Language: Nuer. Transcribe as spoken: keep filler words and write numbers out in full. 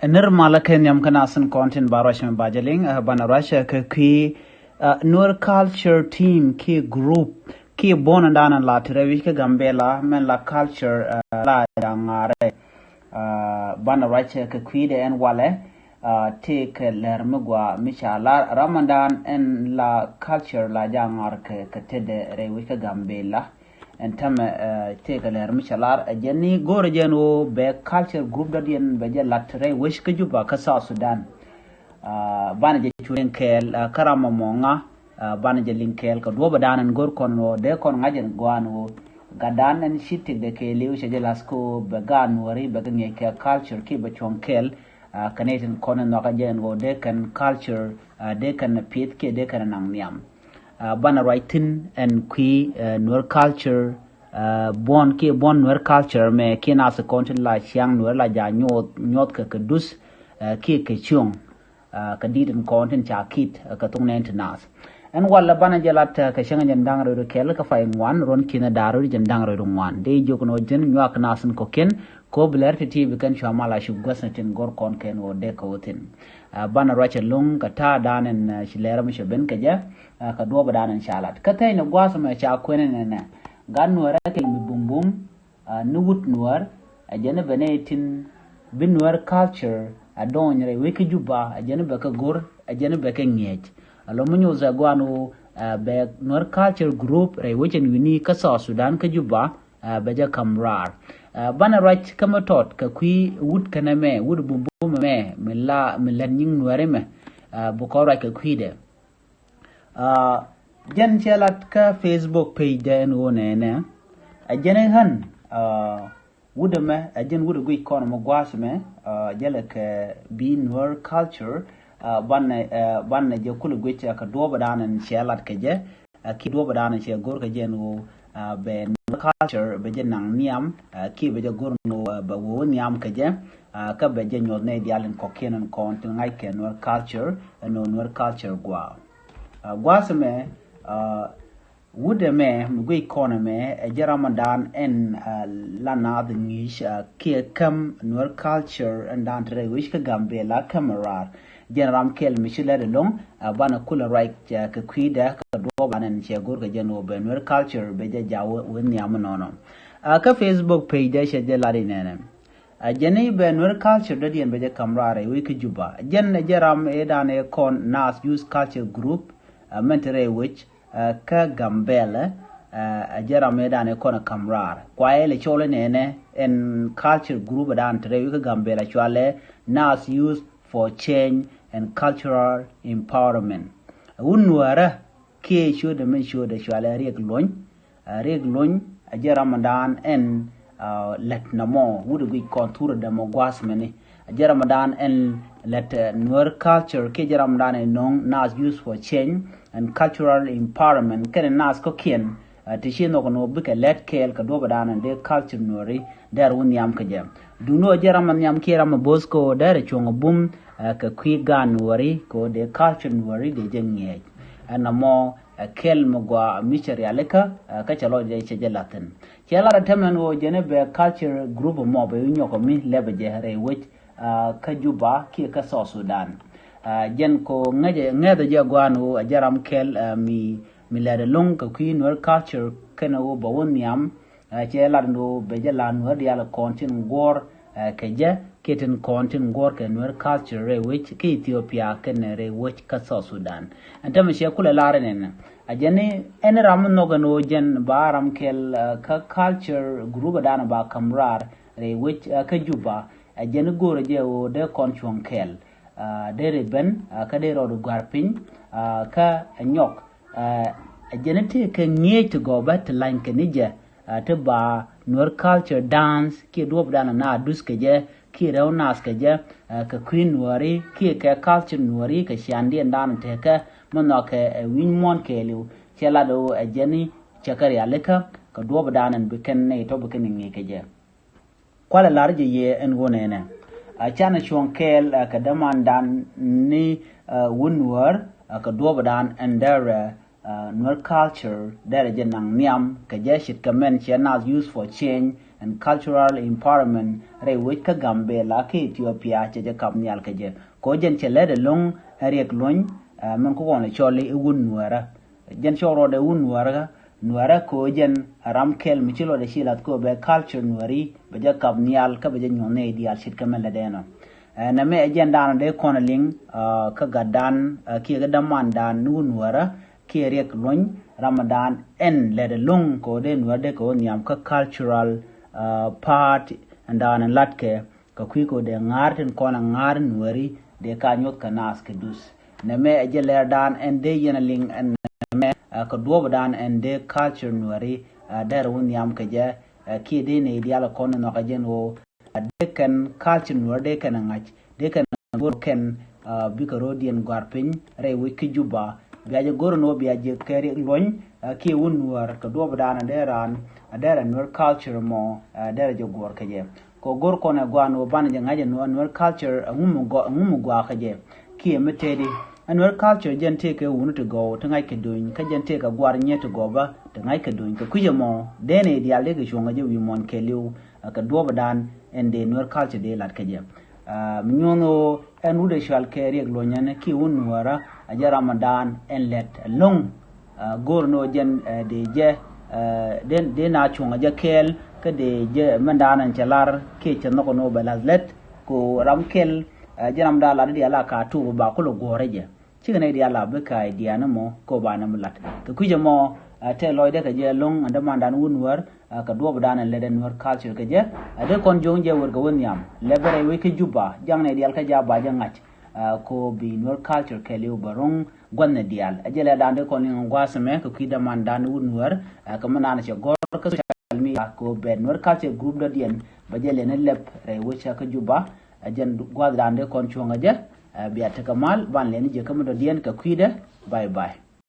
Nir malä kɛ nhiam kä nasin kɔn tin ba ruac mi ba jɛ liŋ, eh, banɛ ruac kɛ kui̱, eh, Nuer culture team kiɛ group kiɛ buɔn dan la ti rɛy wi̱c kä Gambela mɛn la culture, eh, la jaŋarɛ. Eh, banɛ ruac kɛ kui̱dɛ ɛn walɛ, eh, tëëkɛ lɛr mi gua mi ca lar Ramadan ɛn la culture la jaŋar kɛ, kɛ tetdɛ rɛy wi̱c kä Gambela. Ɛn tämɛ, eh, tëëkɛ lɛr mi ca lar, eh, jɛn ni go̱o̱rɛ jɛn ɣöö bɛ culture group dɔ̱diɛn bɛ jɛ lat rɛy wec kä Juba kä South Sudan. Ah, banɛ jɛ cu liŋ kɛɛl, ah, kä ram mɔ mɔ ŋa, ah, banɛ jɛ liŋ kɛɛl kɛ duɔ̱ɔ̱pɛ dan ɛn go̱o̱r kɔn ɣöö dee kɔn ŋa̱c ɛn gɔaan ɣöö gat dan ɛn ci tëkdɛ kɛɛliw cɛ jɛ lath kɛ ɣöö bɛ gaat Nuääri bɛ kɛ ŋi̱eec kɛ culture kiɛ bɛ cuɔ̱ŋ kɛɛl, ah, kɛ nɛy tin kɔn in nhɔakä jɛ ɛn ɣöö dee kɛn culture, ah, dee kɛn pith kiɛ dee kɛn naŋ nhiam. Ah, banɛ ruac thi̱n ɛn kui̱, eh, Nuer culture, eh, buɔ̱n kiɛ buɔ̱n Nuer culture mɛ kiɛ nath kɔn tin la ciaŋ Nuer la ja nyuɔth, nyuɔth kɛ kɛ duth, eh, kiɛ kɛ cio̱ŋ, eh, kɛ di̱t in kɔn tin ca kit, eh, kɛ thok nɛn ti nath. Ɛn walɛ banɛ jɛ lat, eh, kɛ cäŋ jɛn da̱ŋ rɛw kɛl kä pay ŋuan ruɔ̱n ki̱n da̱r rɛw jɛn da̱ŋ rɛw ŋuan. Dee jiök nɔ ji̱n nyuak nath in kɔ̱kiɛn, Kop lɛr ti̱ti̱ bi kɛn cua mal a cuk guäth ni tin go̱r kɔn kɛn ɣöö dee kɛ wä thi̱n. Ah, banɛ ruac ɛlɔ̱ŋ kɛ ta̱a̱ dan ɛn, ah, ci lɛr mi cɛ ben kɛ jɛ, ah, kɛ duɔ̱ɔ̱p dan ɛn ca lat. Kä thɛy ni gua̱a̱th mɛ ca kuɛn ɛn ɛnɛ. Gat Nuäär ɛ kɛl mi bumbum, ah, ni wut Nuäär, ɛ jɛn ɛ ben ɛ tin bi Nuäär culture, ah, dɔɔny rɛy wec kä Juba, ɛ jɛn ɛ bɛ kɛ go̱r, ɛ jɛn ɛ bɛ kɛ ŋi̱eec. Alo mi nyoth ɛ guan ɣöö, ah, bɛ Nuäär culture group rɛy wec ɛn wi̱ni kä South Sudan kä Juba, ah, bɛ jɛ ka̱m raar. Ah, banɛ ruac kä mi tɔt kɛ kui̱ wut kɛnɛ mɛ, wut bumbum mɛ, mi la, mi lät nyiŋ Nuääri mɛ, ah, bi kɔn ruac kɛ kui̱dɛ. Ah, jɛn cɛ lat kä Facebook page dɛ ɛn ɣöö nɛnɛ. A jɛn i̱ ɣän, ah, wut ɛmɛ, a jɛn wut ɛ guic kɔn mɛ gua̱a̱th mɛ, ah, jɛ lɛ kɛ bi Nuäär culture, ah, banɛ, ah, banɛ jɛ kulɛ guic, ah, kɛ duɔ̱ɔ̱p dan ɛn cɛ lat kɛ jɛ. Ah, kiɛ duɔ̱ɔ̱p dan cɛ go̱r kɛ jɛn ɣöö, ah, bɛ Nuäär culture bɛ jɛ naŋ nhiam, ah, kiɛ bɛ jɛ go̱r ni ɣöö, ah, bɛ wee wä nhiam kɛ jɛ, ah, kä bɛ jɛ nyuɔth nɛy diaal in kɔ̱kiɛn in kɔn tin ŋa̱c kɛ Nuäär culture, ɛn ɣöö Nuäär culture gua. Ah, gua̱a̱th ɛmɛ, ah, wut ɛmɛ mi guic kɔn ɛmɛ, ɛ jɛ Ramadan ɛn, ah, la naath ŋi̱i̱c, ah, kiɛ käm Nuäär culture ɛn dan te rɛy wec kä Gambela käm raar. Jɛn ram kɛl mi ci lɛt ɛlɔ̱ŋ, ah, banɛ kulɛ ruac, ah, kɛ kui̱dɛ kɛ duɔ̱ɔ̱p dan ɛn cɛ go̱r kɛ jɛn ɣöö bɛ Nuäär culture bɛ jɛ jaw wä, wä nhiam nɔnɔ. Ah, kä Facebook page dɛ cɛ jɛ lat inɛnɛ. Ah, jɛn i̱ bɛ Nuäär culture dɔ̱diɛn bɛ jɛ ka̱m raar rɛy wec kä Juba. Jɛn ɛ jɛ ram ëë dan ɛ kɔn Naath Youth Culture Group, ah, mɛn te rɛy wec, ah, kä Gambela, ah, ɛ jɛ ram ëë dan ɛ kɔn ɛ ka̱m raar. Kua ɛ lɛ cɔl inɛnɛ ɛn culture group dan te rɛy wec kä Gambela cualɛ Naath Youth for Change and Cultural Empowerment. Wut Nuäärä kiɛ ciötdɛ mɛ ciötdɛ cualɛ Riek Luɔny. Ah, Riek Luɔny, a jɛ Ramadan ɛn, ah, lät nɔmɔ, wut ɛ guic kɔn thurɛ dɛ mɔ gua̱a̱th mɛni. A jɛ Ramadan ɛn lät, eh, Nuäär culture, kiɛ jɛ Ramadan ɛn nöŋ Naath Youth for Change and Cultural Empowerment, kɛnɛ naath kɔ̱kiɛn, ah, ti ci nhɔk ni wä bikɛ lät kɛɛl kɛ duɔ̱ɔ̱p dan ɛn dee culture Nuääri, dee rɛ wä nhiam kɛ jɛ. Duŋni ɣöö jɛ ram mi nhiam kiɛ ram mi bo̱o̱th kɛ ɣöö derɛ cuɔ̱ŋ ɛ bum, eh, kɛ kui̱ gaat Nuääri kɛ ɣöö dee culture Nuääri dee jɛ ŋi̱eec. Ɛn nɔmɔ, eh, kɛl mi gɔaa mi cɛ rialikä, eh, kä cɛ lɔcdɛ cɛ jɛ la̱thi̱n. Cɛ lat ɛ tämɛn ɣöö jɛn ɛ bɛ culture group mɔ bɛ wi̱i̱ nyɔk ɛ mi lɛpɛ jɛ rɛy wec, eh, kä Juba kiɛ kä South Sudan. Eh, jɛn kɛ ɣöö ŋäcɛ, ŋäthɛ jɛ gɔaa ɛn ɣöö ɛ jɛ ram kɛl, eh, mi, mi lɛt ɛlɔ̱ŋ kɛ kui̱ Nuäär culture kɛnɛ ɣöö bɛ wä nhiam, eh, cɛ lat ni ɣöö bɛ jɛ la Nuäär diaal kɔn tin guɔ̱ɔ̱r, eh, kɛ jɛ, kiɛ tin kɔn tin guɔ̱ɔ̱r kɛ Nuäär culture rɛy wec kä Ethiopia kɛnɛ rɛy wec kä South Sudan. Ɛn tämɛ cɛ kulɛ lar inɛnɛ. A jɛn i̱ ɛn ram nhɔk ɛn ɣöö jɛn ba ram kɛl, eh, kä culture group dan ba ka̱m raar rɛy wec, eh, kä Juba. A jɛn i̱ go̱o̱rɛ jɛ ɣöö dee kɔn cuɔ̱ŋ kɛɛl. Ah, deri ben, ah, kä deri rɔɔdu gua̱r piny, ah, kä nyɔk, ah, jɛn ti kɛ ŋi̱eec ti gɔbä ti lany kɛ ni jɛ, ah, ti ba Nuäär culture dance kiɛ duɔ̱ɔ̱p dan na duth kɛ jɛ kiɛ rɛw naath kɛ jɛ, ah, kɛ kui̱ Nuääri kiɛ kɛ culture Nuääri kɛ ciandiɛn dan tekɛ mi nhɔakɛ, eh, wi̱ny muɔ̱ɔ̱n kɛɛliw. Cɛ lat ɣöö ɛ jɛn i̱ cɛ kɛ rialikä kɛ duɔ̱ɔ̱p dan ɛn bi kɛn nɛy tɔ bi kɛn i̱ ŋi̱i̱c kɛ jɛ. Kualɛ lar jɛ yɛ ɛn ɣöö nɛnɛ. A canɛ cuɔ̱ŋ kɛɛl, a, kɛ dämandan ni, a, wut Nuäär, a, kɛ duɔ̱ɔ̱pdan ɛn derɛ, a, Nuäär culture derɛ jɛ naŋ nhiam kɛ jɛ ce̱tkɛ mɛn cɛ Naath Youth for Change and cultural empowerment rɛy wec kä Gambela kä Ethiopia cɛ jɛ kap nhial kɛ jɛ. Kɛ ɣöö jɛn cɛ lɛt ɛlɔ̱ŋ ɛ Riɛk Luɔ̱ny, ɛ, min ku kɔn ɛ cɔl i̱ wun Nuäärä. Jɛn cɔl rɔɔdɛ wun Nuäärä, Nuäärä kɛ ɣöö jɛn ɛ ram kɛl mi ci lɔcdɛ ci la̱th kɛ ɣöö bɛ culture Nuääri bɛ jɛ kap nhial kä bɛ jɛ nyuɔ̱th nɛy diaal ce̱tkɛ min lɛt ɛnɔ. Ɛ, nɛmɛ ɛ jɛn daanɔ dee kɔn ɛ liŋ, ɛ, kä gatdan, ɛ, kiɛ kä dämandan ni wun Nuäärä kiɛ Riɛk Luɔ̱ny, ramdan ɛn lɛt ɛlɔ̱ŋ kɛ ɣöö dee Nuäär dee kɛ ɣöö nhiam kä cultural, ɛ, part ɛn daanɔ latkɛ kɛ kui̱ kɛ ɣöö dee ŋa̱a̱r tin kɔn ɛ ŋa̱a̱r Nuääri dee ka nyuɔ̱th kɛ naath kɛ duth. Nɛmɛ ɛ jɛ lɛrdan ɛn dee yɛn ɛ liŋ ɛn nɛmɛ, ɛ, kɛ duɔ̱ɔ̱pdan ɛn dee culture Nuääri, ɛ, derɛ wä nhiam kɛ jɛ, ɛ, kiɛ dee nɛy diaal ɛ kɔn ɛ nhɔk ɛ jɛn ɣöö, ɛ, dee kɛn culture Nuäär dee kɛn ɛ ŋa̱c, dee kɛn ɛ go̱r kɛn, ɛ, bikɛ ro̱diɛn gɔ̱a̱r piny rɛy wec kä Juba. Bia jɛ go̱r ɛn ɣöö bia jɛ kɛ Riɛk Luɔ̱ny, ɛ, kiɛ wun Nuäär kɛ duɔ̱ɔ̱pdan ɛ dee raan, ɛ, derɛ Nuäär culture mɔ, ɛ, derɛ jɛ guɔ̱ɔ̱r kɛ jɛ. Kɛ go̱r kɔn ɛ gua̱a̱n wä banɛ jɛ ŋa̱c ɛ Nuäär, Nuäär culture ɛŋu mi gɔaa, ɛŋu mi gɔaa kɛ jɛ. Kiɛ mi tëëdi, ɛ Nuäär culture jɛn tëëkɛ wuni ti gɔw ti ŋa̱c kɛ duny, kä jɛn tëëkɛ gua̱r nyiet ti gɔw bä ti ŋa̱c kɛ duny. Kɛ kui̱c ɛmɔ dee nɛy diaal dee kɛ cuɔ̱ŋ ɛ jɛ wi̱i̱ muɔ̱n kɛɛliw, ɛ, kɛ duɔ̱ɔ̱pdan ɛn dee Nuäär culture dee lat kɛ jɛ. Ɛ, mi nyuɔ̱n ɣöö ɛn wut ɛ cɔal kɛ Riɛk Luɔ̱ny ɛn kiɛ wun Nuäärä, ɛ jɛ ramdan ɛn lɛt ɛlɔ̱ŋ. Ɛ, go̱r ni ɣöö jɛn, ɛ, dee jɛ, ɛ, dee, dee na cuɔ̱ŋ ɛ jɛ kɛɛl kä dee jɛ mɛndan ɛn cɛ lar kiɛ cɛ nhɔk ni ɣöö bɛ la̱th lät kɛ ɣöö ram kɛl, ɛ, jɛ ramdan lat diaal a ka tuɔɔk ba kulɛ guɔ̱ɔ̱r ɛ jɛ. Cikɛ nɛy diaal a bi ka idea ni mɔ kɛ ɣöö ba ni mi lat. Kɛ kui̱c ɛmɔ, ɛ, tëë lɔcdɛ kɛ jɛ ɛlɔ̱ŋ ɛn dämandan wun Nuäär, ɛ, kɛ duɔ̱ɔ̱pdan ɛn lɛt ɛn Nuäär culture kɛ jɛ. Ɛ, dee kɔn juɔ̱ŋ jɛ wër kɛ wä nhiam. Lɛ bɛ rɛy wec kä Juba, jaŋ nɛy diaal kä jɛ a ba jɛ ŋa̱c. Ɛ, kɛ ɣöö bi Nuäär culture kɛɛliw bɛ ro̱ŋ gua̱thni diaal. Ɛ jɛ lɛ da̱a̱n dee kɔn liŋ gua̱a̱th ɛmɛ kɛ kui̱ dämandan wut Nuäär, ɛ, kɛ mi naan cɛ gɔ̱r kä social media kɛ ɣöö bɛ Nuäär culture group dɔ̱diɛn bɛ jɛ lɛni lɛp rɛy wec kä Juba. Ɛ jɛn gua̱a̱th da̱a̱n dee kɔn cuɔ̱ŋ ɛ jɛ, ɛ, bia tekɛ mal ban lɛni jɛ kä mi dɔ̱diɛn kɛ kui̱dɛ. Bye bye.